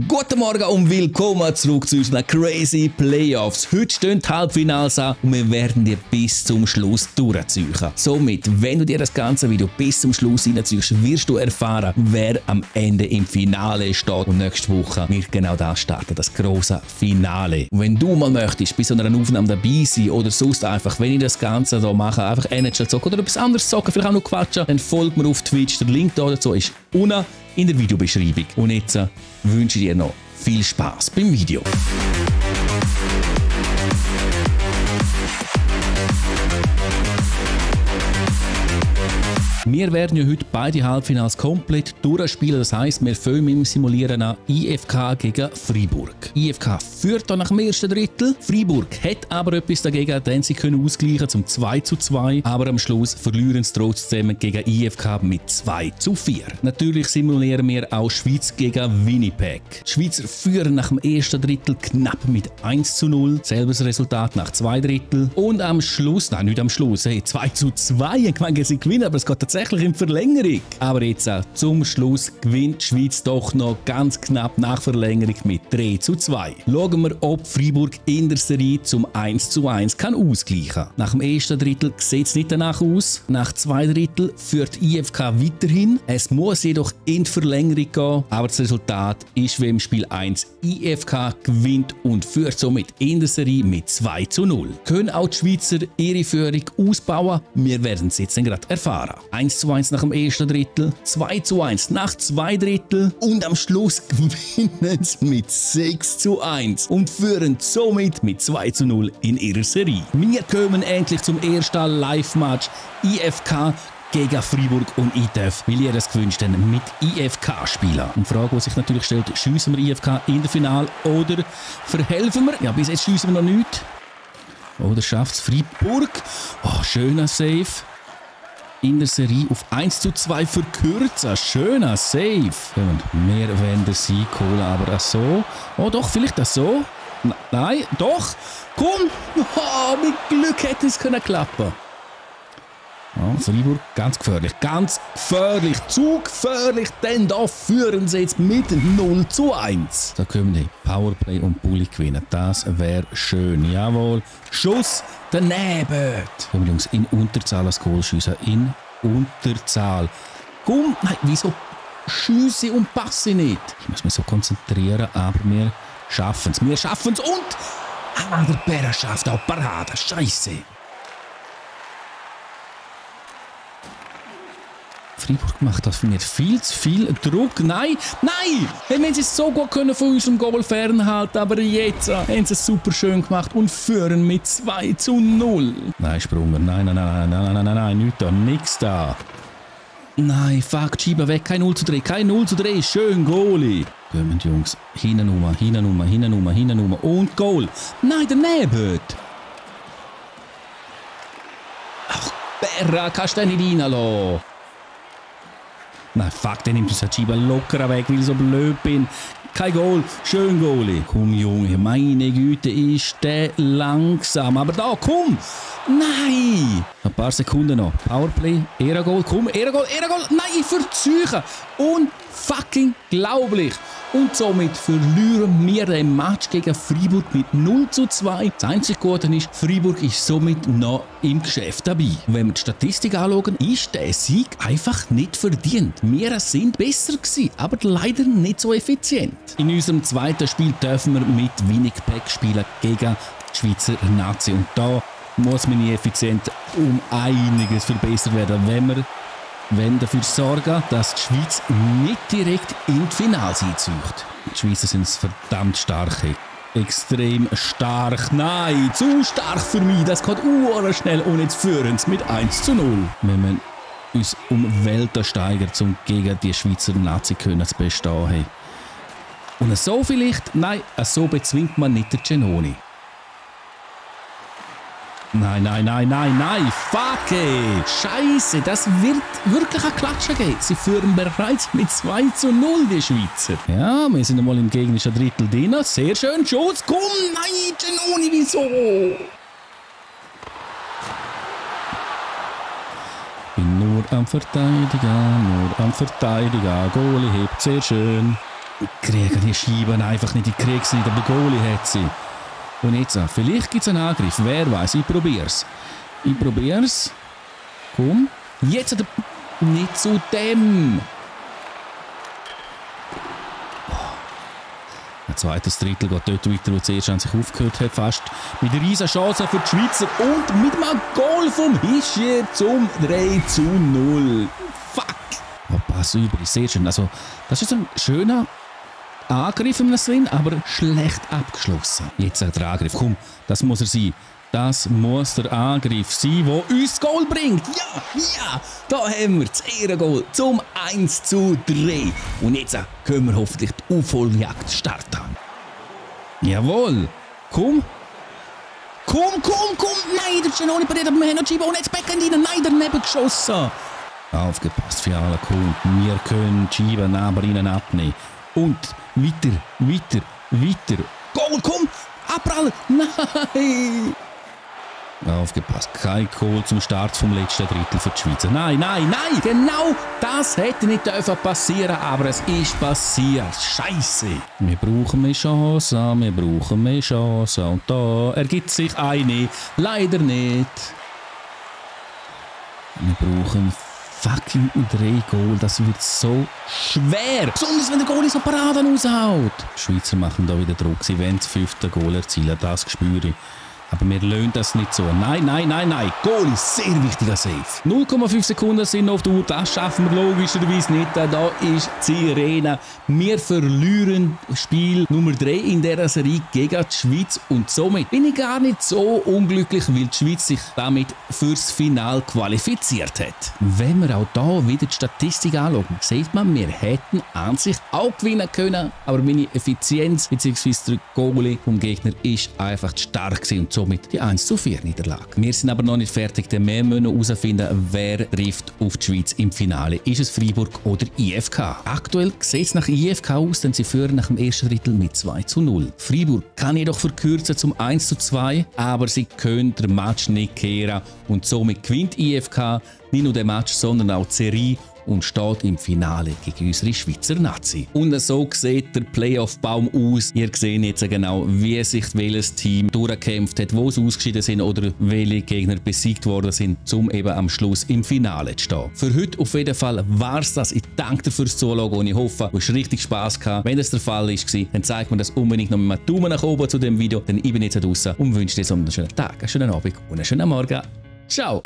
Guten Morgen und willkommen zurück zu unseren Crazy Playoffs. Heute stehen die Halbfinals an und wir werden dir bis zum Schluss durchziehen. Somit, wenn du dir das ganze Video bis zum Schluss reinziehst, wirst du erfahren, wer am Ende im Finale steht. Und nächste Woche wird genau das starten, das große Finale. Und wenn du mal möchtest, bei so einer Aufnahme dabei sein oder sonst einfach, wenn ich das Ganze hier mache, einfach NHL zocken oder etwas anderes zocken, vielleicht auch noch quatschen, dann folgt mir auf Twitch. Der Link dazu ist unten in der Videobeschreibung. Und jetzt wünsche ich dir noch viel Spaß beim Video. Wir werden ja heute beide Halbfinals komplett durchspielen. Das heisst, wir fangen mit dem Simulieren an IFK gegen Freiburg. IFK führt hier nach dem ersten Drittel. Freiburg hat aber etwas dagegen, denn sie können ausgleichen zum 2:2. Aber am Schluss verlieren sie trotzdem gegen IFK mit 2:4. Natürlich simulieren wir auch Schweiz gegen Winnipeg. Die Schweizer führen nach dem ersten Drittel knapp mit 1:0. Selbes Resultat nach 2 Drittel. Und am Schluss, nein, nicht am Schluss, 2:2. Ich meine, sie gewinnen, aber es geht tatsächlich in Verlängerung. Aber jetzt zum Schluss gewinnt die Schweiz doch noch ganz knapp nach Verlängerung mit 3:2. Schauen wir, ob Freiburg in der Serie zum 1:1 kann ausgleichen. Nach dem ersten Drittel sieht es nicht danach aus. Nach 2 Drittel führt IFK weiterhin. Es muss jedoch in die Verlängerung gehen. Aber das Resultat ist wie im Spiel 1. IFK gewinnt und führt somit in der Serie mit 2:0. Können auch die Schweizer ihre Führung ausbauen? Wir werden es jetzt gerade erfahren. 1:1 nach dem ersten Drittel, 2:1 nach 2 Drittel und am Schluss gewinnen sie mit 6:1 und führen somit mit 2:0 in ihrer Serie. Wir kommen endlich zum ersten Live-Match IFK gegen Freiburg und ich darf, weil ihr das gewünscht habt, mit IFK spielen. Und die Frage, die sich natürlich stellt, schiessen wir IFK in der Finale oder verhelfen wir? Ja, bis jetzt schiessen wir noch nicht. Oder schafft es Freiburg? Oh, schöner Save. In der Serie auf 1:2 verkürzen. Schöner Save. Wir werden den Sieg holen, aber so. Oh doch, vielleicht so. Nein, doch. Komm. Oh, mit Glück hätte es klappen. Oh, Freiburg, ganz gefährlich. Ganz gefährlich. Zu gefährlich, denn da führen sie jetzt mit 0:1. Da können die Powerplay und Bulli gewinnen. Das wäre schön. Jawohl. Schuss daneben. Können wir Jungs in Unterzahl als Goal schiessen. In Unterzahl. Komm. Nein, wieso schiesse und passe nicht? Ich muss mich so konzentrieren, aber wir schaffen es. Wir schaffen es und der Bär schafft auch Parade. Scheiße. Freiburg macht das für mich viel zu viel Druck. Nein, nein! Wenn sie es so gut können von unserem Goal fernhalten, aber jetzt haben sie es super schön gemacht und führen mit 2:0. Nein, Sprunger, nein, nichts da, nix da. Nein, fuck, die Scheibe weg, kein 0:3, kein 0:3, schön Goalie. Kommen Jungs, hinten und Goal. Nein, daneben. Ach, Berra, kannst du den nicht reinlassen? Nein, fuck, der nimmt uns die Scheibe locker weg, weil ich so blöd bin. Kein Goal, schön Goalie. Komm, Junge, meine Güte, ist der langsam. Aber da, komm! Nein! Ein paar Sekunden noch. Powerplay, Ehrengoal, komm, Ehrengoal. Nein, ich verzeuge. Unfucking glaublich. Und somit verlieren wir den Match gegen Freiburg mit 0:2. Das einzige Gute ist, Freiburg ist somit noch im Geschäft dabei. Und wenn wir die Statistik anschauen, ist der Sieg einfach nicht verdient. Wir sind besser gewesen, aber leider nicht so effizient. In unserem zweiten Spiel dürfen wir mit Winnipeg spielen gegen die Schweizer Nazi. Und da muss meine Effizienz um einiges verbessert werden, wenn dafür sorgen, dass die Schweiz nicht direkt in die Finals einzieht. Die Schweizer sind verdammt stark. Extrem stark. Nein, zu stark für mich. Das geht schnell und jetzt führen sie mit 1:0. Wir müssen uns um Welten steigern, um gegen die Schweizer Nazi zu bestehen. Hey. Und so vielleicht? Nein, so bezwingt man nicht den Genoni. Nein, fuck it. Scheiße, das wird wirklich ein Klatschen geben. Sie führen bereits mit 2:0, die Schweizer. Ja, wir sind einmal im gegnerischen Drittel drin. Sehr schön, Schuss. Komm, nein, Genoni, wieso? Bin nur am Verteidigen. Goalie hebt sehr schön. kriegen die Scheiben einfach nicht, die kriegen sie nicht, aber der Goalie hat sie. Und jetzt, vielleicht gibt es einen Angriff, wer weiß, ich probier's. Komm, jetzt nicht zu dem. Ein zweites Drittel geht dort weiter, wo zuerst an sich aufgehört hat, fast mit einer riesen Chance für die Schweizer und mit einem Goal vom Hischier zum 3:0. Fuck! Oh, Pass über, sehr schön. Also, das ist ein schöner Angriff im Sinn, aber schlecht abgeschlossen. Jetzt der Angriff, komm, das muss er sein. Das muss der Angriff sein, der uns das Goal bringt. Ja, da haben wir das Ehrengoal zum 1:3. Und jetzt können wir hoffentlich die Aufholjagd starten. Jawohl, komm. Nein, der Giannoni berät, aber wir haben noch Gibo und jetzt Becken rein. Nein, daneben geschossen. Aufgepasst, Fiala kommt. Wir können Gibo neben ihnen abnehmen. Und weiter. Goal, komm, abprallen. Nein. Aufgepasst, kein Goal zum Start vom letzten Drittel für die Schweizer. Nein, genau das hätte nicht passieren dürfen, aber es ist passiert. Scheiße. Wir brauchen mehr Chancen. Und da ergibt sich eine. Leider nicht. Wir brauchen fucking 3 Goal. Das wird so schwer. Besonders wenn der Goalie so Paraden aushaut. Die Schweizer machen da wieder Druck. Sie wollen das 5. Goal erzielen. Das spüre ich. Aber wir lösen das nicht so. Nein. Goal ist sehr wichtiger Save. 0,5 Sekunden sind noch auf der Uhr. Das schaffen wir logischerweise nicht. Da ist die Sirene. Wir verlieren Spiel Nummer 3 in dieser Serie gegen die Schweiz. Und somit bin ich gar nicht so unglücklich, weil die Schweiz sich damit fürs Finale qualifiziert hat. Wenn wir auch hier wieder die Statistik anschauen, sieht man, wir hätten an sich auch gewinnen können. Aber meine Effizienz bzw. der Goalie vom Gegner ist einfach zu stark gewesen. Und somit die 1:4 Niederlage. Wir sind aber noch nicht fertig, denn wir müssen herausfinden, wer trifft auf die Schweiz im Finale. Ist es Freiburg oder IFK? Aktuell sieht es nach IFK aus, denn sie führen nach dem ersten Drittel mit 2:0. Freiburg kann jedoch verkürzen zum 1:2, aber sie können den Match nicht kehren und somit gewinnt IFK nicht nur den Match, sondern auch die Serie und steht im Finale gegen unsere Schweizer Nazi. Und so sieht der Playoff-Baum aus. Ihr seht jetzt genau, wie sich welches Team durchgekämpft hat, wo sie ausgeschieden sind oder welche Gegner besiegt worden sind, um eben am Schluss im Finale zu stehen. Für heute auf jeden Fall war es das. Ich danke dir fürs Zuschauen und ich hoffe, du hast richtig Spass gehabt. Wenn das der Fall war, dann zeigt mir das unbedingt noch mit einem Daumen nach oben zu dem Video, denn ich bin jetzt draußen und wünsche dir so einen schönen Tag, einen schönen Abend und einen schönen Morgen. Ciao!